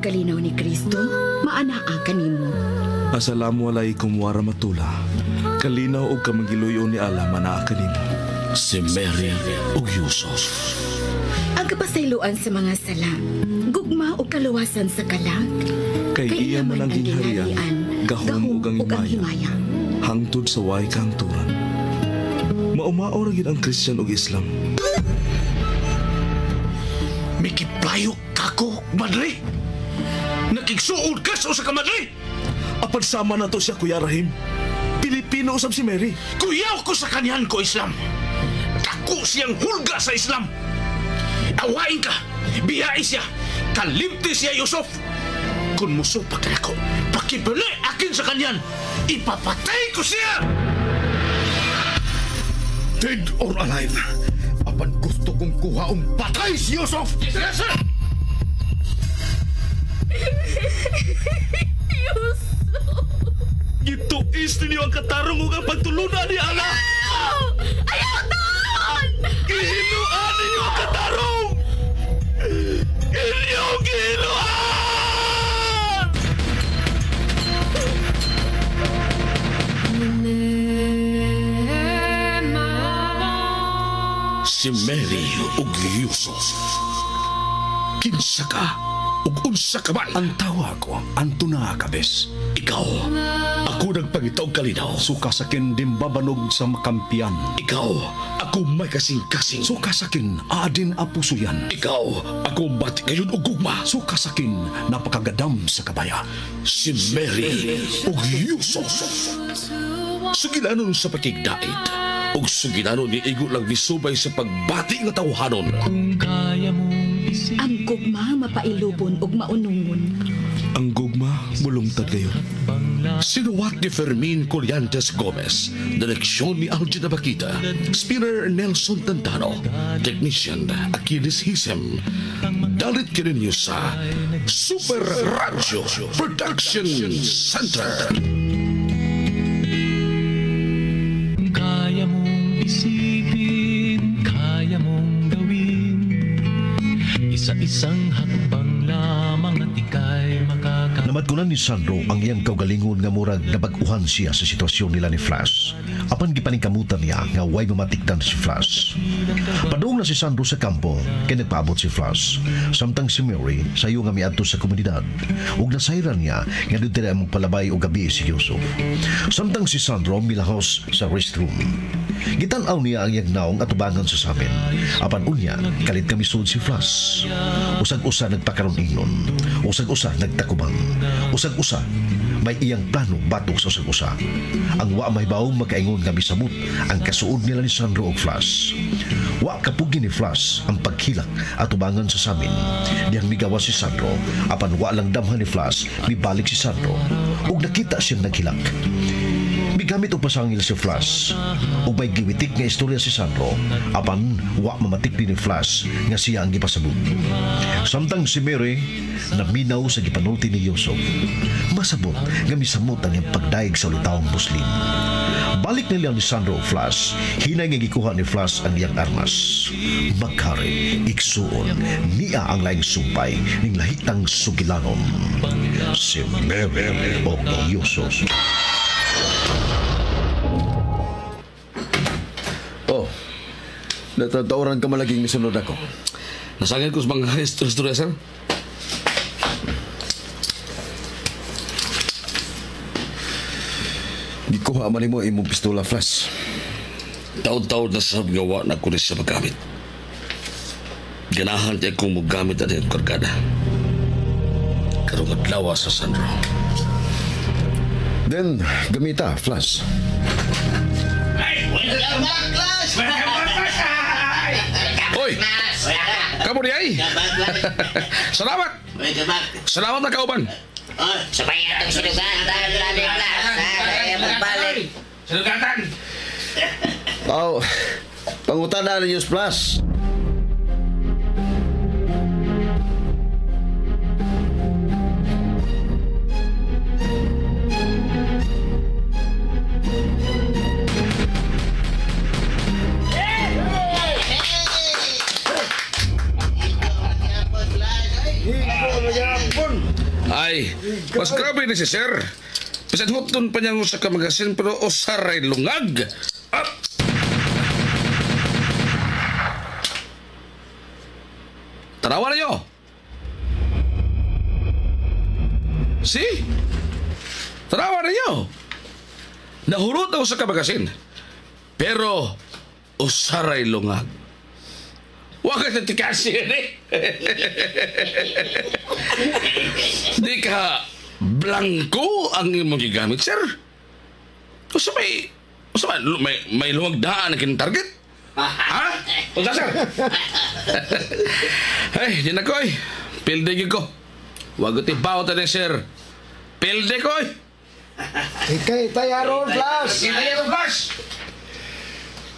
kalinaw ni Kristo, maanaa kanimo. Assalamualaikum warahmatullah. Kalinaw og kamangiluyo ni Allah manaa kanimo. Si Mary ug Yusuf. Ang kapasayloan sa mga sala, gugma ug kaluwasan sa kalag. Kay iya man ang gingharian, gahom ug ang himaya. Hangtod sa way kahangturan. Maumao ra gyud ang Christian ug Islam. Mikiplayo kako, madre. Nakigsuod ka sa usa ka madre. Apan sama na to siya, Kuya Rahim. Pilipino usab si Mary. Kuyaw ko sa kanyan ko, Islam. Dako siyang hulga sa Islam. Awain ka, biyain siya, kalimti siya, Yusuf. Kung musupak na ako, pakibali akin sa kanyan, ipapatay ko siya! Dead or alive, apan gusto kong kuhaong patay si Yusuf! Yes, sir! Yusuf! Gituis ninyo ang katarong ug ang pagtulunan ni Allah! Ayaw taon! Gihinuan ninyo ang katarong! Inyong gihinuan! Si Mary ug Yusuf. Kinsa ka ug unsa ka man? Ang tawa ko, Antona Cabes. Ikaw, ako nagpangita og kalinaw. Suka sakin dimbabanog sa makampiyan. Ikaw, ako may kasing-kasing. Suka sakin, aadin apusuyan. Ikaw, ako bati ngayon og gugma. Suka sakin, napakagadam sa kabaya. Si Mary ug Yusuf. Sugilanon sa pakigdait. Ug sugilanon ni igo lang misubay sa pagbati nga tawhanon. Kung kaya mong isipin. Ang gugma mapailubon ug maunungon. Ang gugma mulungtad kayo. Sinuwat ni Fermin Collantes Gomez, direksyon ni Algin Abakita, spinner Nelson Tantano, technician Achilles Hisem. Dalit kininyo sa Super Radio Production Center. Kaya mong isipin, kaya mong gawin. Isa-isang hakbang lamang at ika'y makaka... Namatkunan ni Sandro ang iyang kaugalingon nga murag nabag-uhan siya sa sitwasyon nila ni Flash. Apan gipaningkamutan niya nga way mamatikdan si Flash. Padung na si Sandro sa kampo kay nagpaabot si Flash. Samtang si Mary sayo nga miadto sa komunidad. Ug nasayran niya nga didto na magpalabay og gabi si Yusuf. Samtang si Sandro milahos sa restroom. Gitan-aw niya ang iyang naong atubangan sa samin. Apan unya, kalit kami sud si Flash. Usag-usa nagpakaroon ingnon. Usag-usa nagtakubang. Usag-usa may iyang plano batok sa usag-usa. Ang wa may baong makaingon nga misamot ang kasuod nila ni Sandro og Flash. Wa kapugi ni Flash ang paghilak atubangan sa samin. Diyang migawa si Sandro, apan wa lang damhan ni Flash, mibalik si Sandro. Ug nakita siyang naghilak. Migamit og pasangil si Flash. Ug may giwitik nga istorya si Sandro, apan wa mamatik ni Flash nga siya ang gipasabot. Samtang si Mary naminaw sa gipanulti ni Yusuf. Masabot nga misamot ang iyang pagdaig sa ulitawang Muslim. Balik nila ni Sandro og Flash, hinay nga gikuha ni Flash ang iyang armas. Magkari, iksuon, niya ang laing sumpay ning lahitang sugilanon. Si Mary og Yusuf. Oh, natatauran ka malaging misunod ako. Nasangin ko sa mga istorya, sir. Gikuha man nimo imong pistola, Flash. Taod-taod na sa gawa na ko siya magamit. Ganahan niya kong magamit na din kargada. Karong adlaw sa Sandro. Then, gamita, Flash. Oy! Kamu di ay! Salamat! Salamat na kauban! Sabay atong sinugatan, dali Flash. Kaya magbalik. Sinugatan! Oh, pangutan na ninyo, Flash. Ay, mas grabe ni si sir. Bisan huton pa niya sa kamagasin pero usaray lungag. Ah! Tanawa na nyo. See? Tanawa na nyo. Nahurot ako sa kamagasin. Pero usaray lungag. Huwag ka natikasin eh. Di ka blanco ang imong gigamit, sir. Usa may luwag daan ang kinitarget? Ha? Unsa, sir? Ay, di na ko eh. Pilde ko. Huwag ko tibaw ta sir. Pilde ko eh. Ikay, tayaron, Flash! Tayaron, Flash!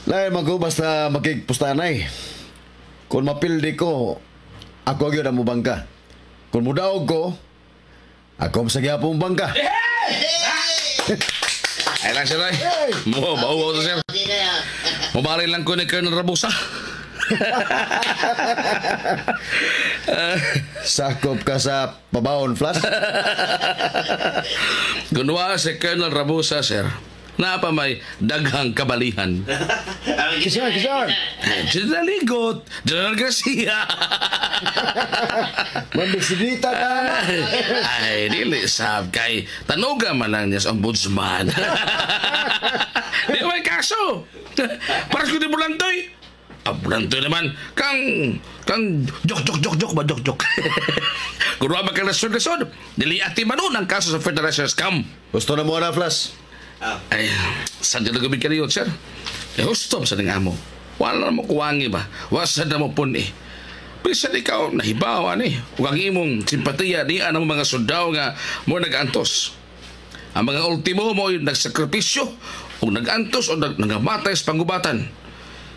Lain man ko basta makigpustanay. Kung mapildi ko, ako gyud ang mubangka. Kung mudaog ko, ako sa gihapon bangka. Ay lang sir, ay. Mo, bauwaw to sir. Mabali lang ko ni Colonel Rabusa. Sakop ka sa pabaon, Flash. Gunwa si Colonel Rabusa, sir. Napa may daghang kabalihan. Kisan, kisan. General Ligot, General Garcia. Mambisidita na. Ay, dili sab kay tanuga man lang niya sa ombudsman. Di may kaso. Para ko di bulantoy. Ah, bulantoy naman. Kang jok jok jok jok ba jok jok. Kung ba kang lesod-lesod, dili ati man ang kaso sa fertilizer scam. Gusto na mo na, Flash? Ay, saan dyan nagubig ka niyo, sir? Eh, husto sa ning amo. Wala na mo kuwangi ba? Wasa na mo pun eh. Bisan ikaw, nahibawan eh. Huwag ang imong simpatiya niya ng mga sundao nga mo nag-antos. Ang mga ultimo mo yung nagsakripisyo o nag-antos o nagamatay sa pangubatan.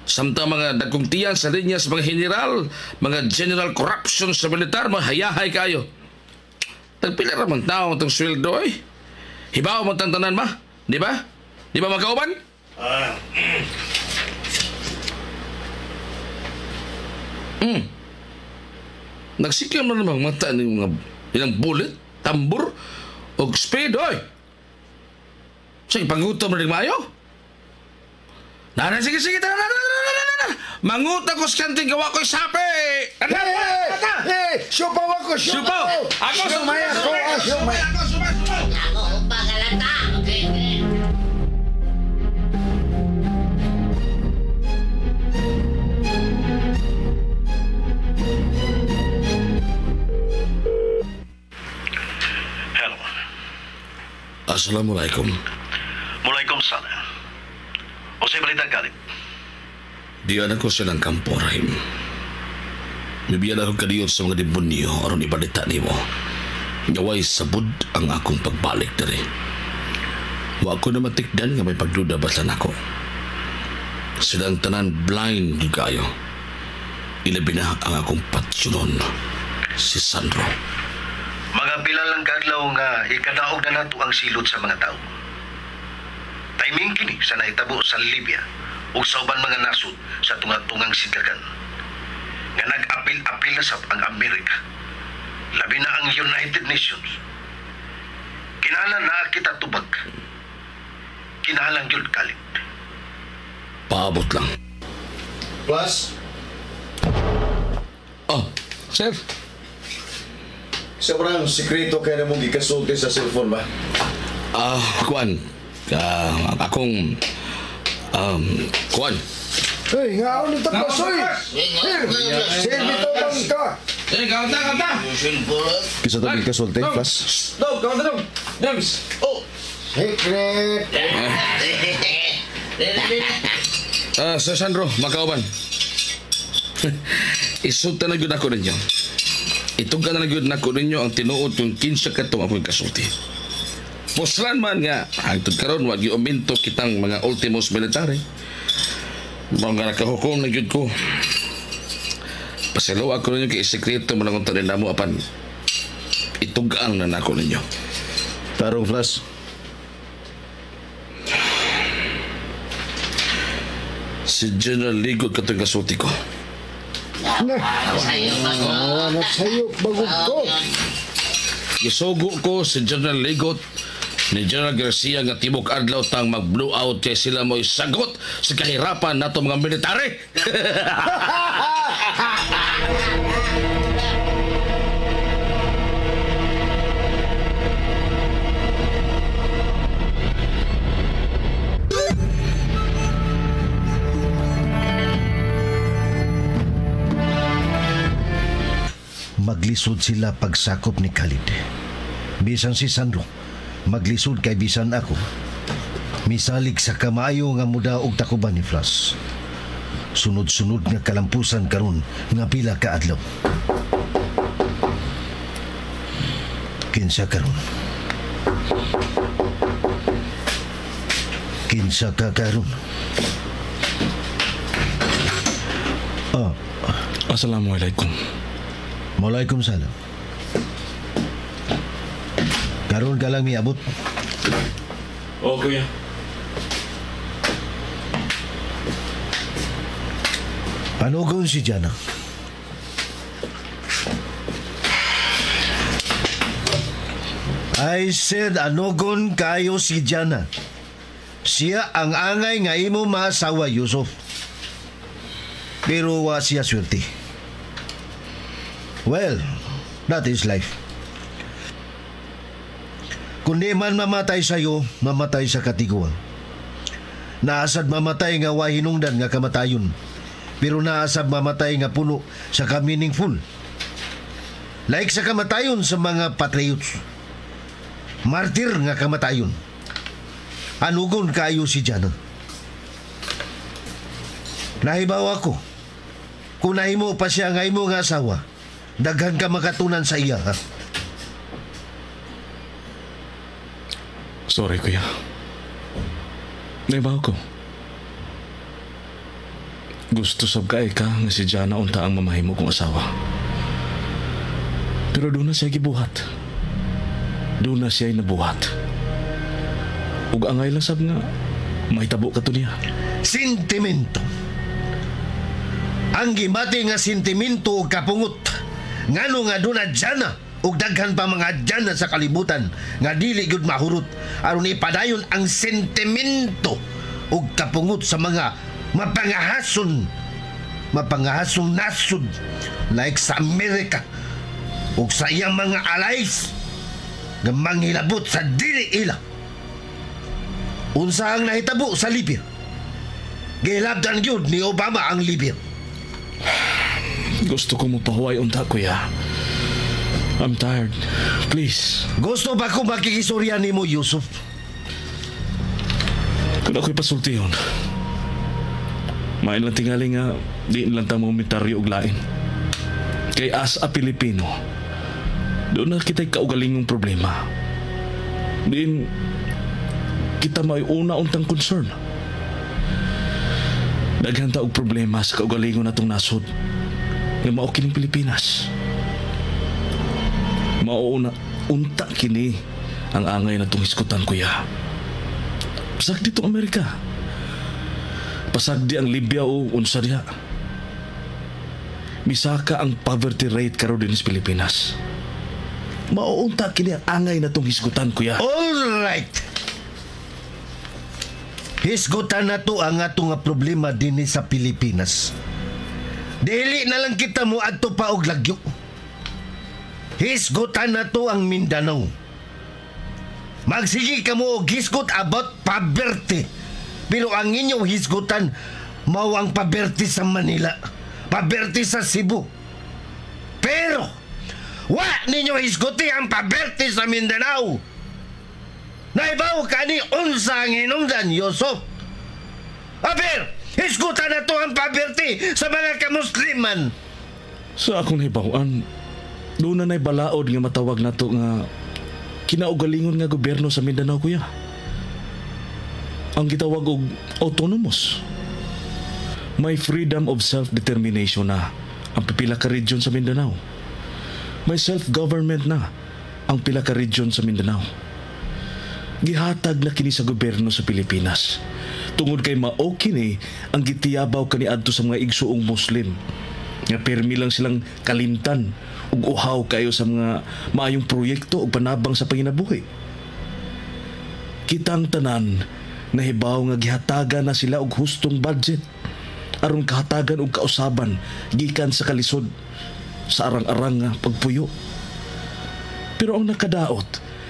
Samtang mga dagkong tiyan sa linya sa mga general, mga general corruption sa militar, mahayahay kayo. Tagpila ramang tao itong sweldo eh. Hibaw mo tantanan ba? Di ba? Di ba magkauban? Nagsikyam na namang mata ng mga ilang bullet, tambur, o speed, oy! Sige, pangutom na rin maayo. Nana, sige, sige, tara, tara, tara, tara, Manguta ko sa kanting gawa ko'y sapi! Hey, hey! Siupaw ako, siupaw! Ako, siumay ako, siumay! Ako, siumay, siumay! Ako, upagalata! Okay, okay. Hello. Assalamualaikum. Waalaikumsalam. O sa balita, Galip? Diyan ako silang kampo, Rahim. Mibiyan ako kadiyot sa mga demonyo aron ibalita nimo. Gaway sabod ang akong pagbalik diri. Wa ko na matikdan nga may pagduda basta nako. Silang tanan blind gyud kayo. Ilabi na ang akong patsunon, si Sandro. Mga pila lang kaadlaw nga ikadaog na nato ang silot sa mga tao. Timing kini sa nahitabo sa Libya ug sa uban mga nasod sa tunga-tungang sidlakan. Nga nag-apil-apil na sab ang Amerika. Labi na ang United Nations. Kinahanglan na kita tubag. Kinahanglan gyud kalit. Paabot lang. Plus? Oh, sir. Sobrang sikreto kaya namong gikasulti sa cellphone ba? Kuan. Akong kuan. Hey, nga ako nito pa, soy! Sir, sir, bitaw bang ka? Eh, kaunta, kaunta! Kisa to gikasulti, Flash? Dog, kaunta dog! James! Oh! Secret! Sir Sandro, makauban. Isulta na gyud ako ninyo. Itugka na gyud nako ninyo ang tinuod kung kinsa katong akong kasulti. Puslan man nga, hangtod karon wa giuminto kitang mga ultimos military. Mga nakahukom na gyud ko. Pasilo ako ninyo kay sekreto mo lang ang tanin namo apan itugaan na nako ninyo. Tarong, Flash. Si General Ligot katong kasulti ko. Na, Sa'yo, bago. na sa'yo, bagog ko. Gisugo ko si General Ligot ni General Garcia nga tibok adlaw tang mag-blow out kay sila mo'y sagot sa kahirapan nato mga military. Maglisod sila pagsakop ni Khalid. Bisan si Sandro, maglisod kay bisan ako. Misalig sa kamaayo nga mudaog takuban ni Flash. Sunod-sunod nga kalampusan karon nga pila ka adlaw. Kinsa karon? Kinsa ka karon? Ah. Assalamualaikum. Waalaikumsalam. Karon ka lang miabot. Oo, kuya. Panugon si Jana. I said anugon kayo si Jana. Siya ang angay nga imo maasawa, Yusuf. Pero wa siya swerte. Well, that is life. Kung di man mamatay sa'yo, mamatay sa katiguan. Naasad mamatay nga wa hinungdan nga kamatayon. Pero naasad mamatay nga puno sa ka-meaningful. Like sa kamatayon sa mga patriots. Martir nga kamatayon. Anugon kayo si Jana. Nahibaw ako. Kung nahimo pa siya nga imo nga asawa, daghan ka makatunan sa iya, ha? Sorry, kuya. Naibaw ko. Gusto sab ka ka nga si Jana unta ang mamahimo kong asawa. Pero doon na siya gibuhat. Doon na siya nabuhat. Ug angay lang sab nga mahitabo ka to niya. Sentimento. Ang gimati nga sentimento og kapungot. Ngano nga doon na Jana ug daghan pa mga Jana sa kalibutan nga dili gyud mahurot aron ipadayon ang sentimento ug kapungot sa mga mapangahasong nasod like sa Amerika ug sa iyang mga allies nga manghilabot sa dili ila. Unsa ang nahitabo sa Libya? Gihilabdan gyud ni Obama ang Libya. Gusto ko mo pahuway unta, kuya. I'm tired. Please. Gusto ba ko makikisorya nimo, Yusuf? Kung ako'y pasultihon, main lang tingali nga di lang ta momentaryo og lain. Kay as a Pilipino, doon na kita'y kaugalingong problema. Diin kita may una-untang concern. Daghan ta og problema sa kaugalingon natong nasod nga mao kining Pilipinas. Mao unta kini ang angay natong hisgutan, kuya. Pasag dito Amerika. Pasag di ang Libya o unsa diha. Misaka ang poverty rate karon din sa Pilipinas. Mauunta kini ang angay natong hisgutan, kuya. All right. Hisgutan na to ang atong problema dinhi sa Pilipinas. Dili na lang kita mo adto pa og lagyo. Hisgutan na to ang Mindanao. Magsige ka mo og hisgot about poverty. Pero ang inyong hisgutan mao ang poverty sa Manila, poverty sa Cebu. Pero wa ninyo hisguti ang poverty sa Mindanao. Naibaw ka ni unsa ang hinungdan, Yusuf. Aber, hisgutan na to ang poverty sa mga kamusliman. Sa akong hibawan, doon na na'y balaod nga matawag na to nga kinaugalingon nga gobyerno sa Mindanao, kuya. Ang gitawag og autonomous. May freedom of self-determination na ang pipila ka region sa Mindanao. May self-government na ang pila ka region sa Mindanao. Gihatag na kini sa gobyerno sa Pilipinas. Tungod kay mao kini ang gitiyabaw kaniadto sa mga igsuong Muslim Nga pirmi lang silang kalimtan ug uhaw kayo sa mga maayong proyekto ug panabang sa panginabuhi. Kitang tanan nahibaw nga gihatagan na sila og hustong budget aron kahatagan og kausaban gikan sa kalisod sa arang-arang nga pagpuyo. Pero ang nakadaot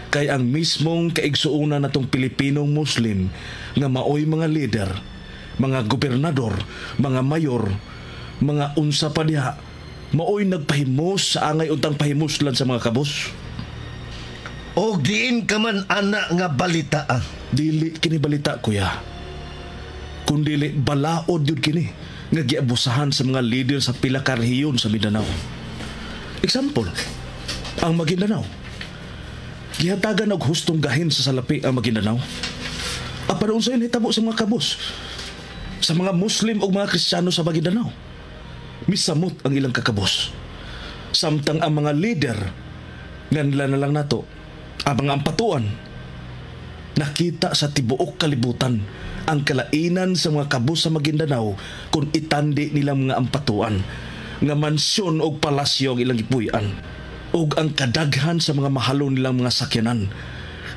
kay ang mismong kaigsuonan natong Pilipinong Muslim nga maoy mga leader, mga gobernador, mga mayor, mga unsa pa diha, maoy nagpahimos sa angay untang pahimuslan sa mga kabos. Og diin ka man ana nga balita ah. Dili kini balita, kuya. Kundili balaod yun kini nga giabusahan sa mga leader sa pila ka rehiyon sa Mindanao. Example, ang Maguindanao. Gihatagan og hustong gahin sa salapi ang Maguindanao. Apan unsay nahitabo sa mga kabos, sa mga Muslim ug mga Kristiyano sa Maguindanao? Misamot ang ilang kakabos. Samtang ang mga leader nga nila na lang nato, ang mga ampatuan, nakita sa tibuok kalibutan ang kalainan sa mga kabos sa Maguindanao kung itandi nilang mga ampatuan nga mansyon og palasyo ang ilang gipuy-an ug ang kadaghan sa mga mahalon nilang mga sakyanan.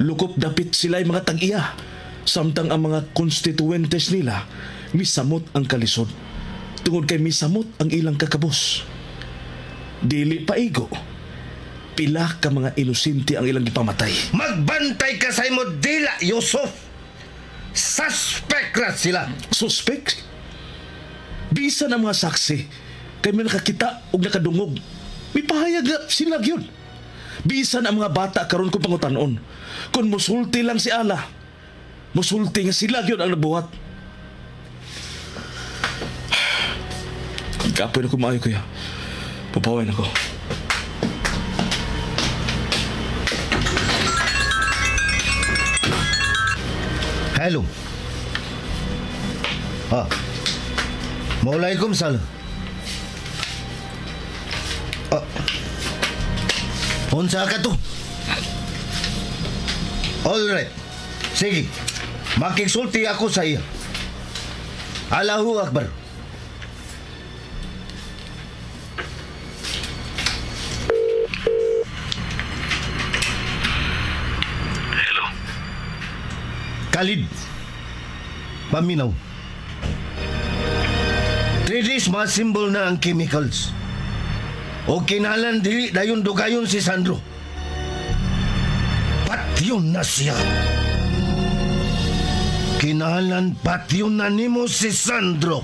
Lukop dapit sila'y mga tag-iya, samtang ang mga konstituentes nila misamot ang kalisod tungod kay misamot ang ilang kakabos. Dili paigo, pila ka mga inosente ang ilang gipamatay. Magbantay ka sa imo dila, Yusuf. Suspect ra sila. Suspect? Bisan ang mga saksi kay may nakakita og nakadungog, mipahayag na sila gyud. Bisan ang mga bata karon kung pangutanon, kung musulti lang si Ala, musulti nga sila gyud ang nabuhat. Kapoy na ko maayo, kuya. Papaway na ko. Hello. Ah. Waalaikum salam. Ah. Unsa ka to? All right. Sige. Makigsulti ako sa iya. Allahu Akbar. Hello. Khalid. Paminaw. 3 days ma-symbol na ang chemicals. O kinalan dili dayon dugayon si Sandro. Patyon na siya. Kinahalan patyon na nimo si Sandro.